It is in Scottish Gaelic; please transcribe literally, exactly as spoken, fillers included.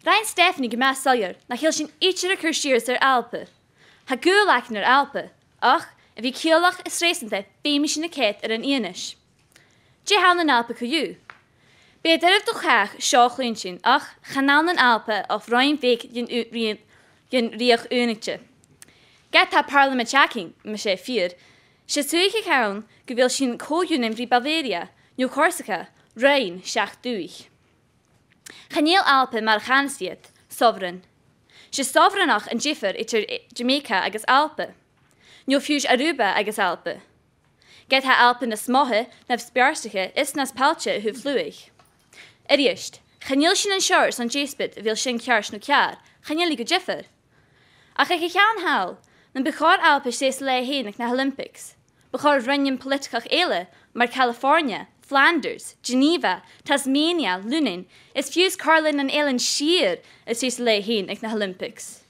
Rinn Stephanie gu math soilleir nach eil sinn idir a' cur sìos air Alba. Tha gaol againn air Alba, ach a bhith ciallach is reusanta, feumaidh sinn a' coimhead air an fhianais. Dè th' ann an Alba co-dhiù? B' fheudar do chàch seo a chluinntinn, ach chan ann an Alba ach roinn bheag den u-, rian-, den Rìoghachd Aonaichte. Ged a tha Pàrlamaid againn, mas e fìor, 's e suidheachadh ann gu bheil sinn co-ionann ri Bavaria, no Corsica, roinn seach dùthaich. Chan eil Alba mar a chanas iad, sovereign. 'S e sovraineachd an diofar eadar Jamaica agus Alba, no fiù 's Aruba agus Alba. Ged a tha Alba nas motha, nas beartaiche is nas pailte a thaobh shluaigh. A-rithist, chan eil sinn an seo airson deasbad a bheil sin ceart no ceàrr, chan eil e gu diofar. Ach aig a' cheann thall, nam bu chòir Alba seasamh leatha fhèin aig na h-Olympics, bu chòir roinnean poilitigeach eile, mar California, Flanders, Geneva, Tasmania, Lunnainn, is fiù 's Comhairle nan Eilean Siar a sheasamh leatha fhèin aig na h-Olympics.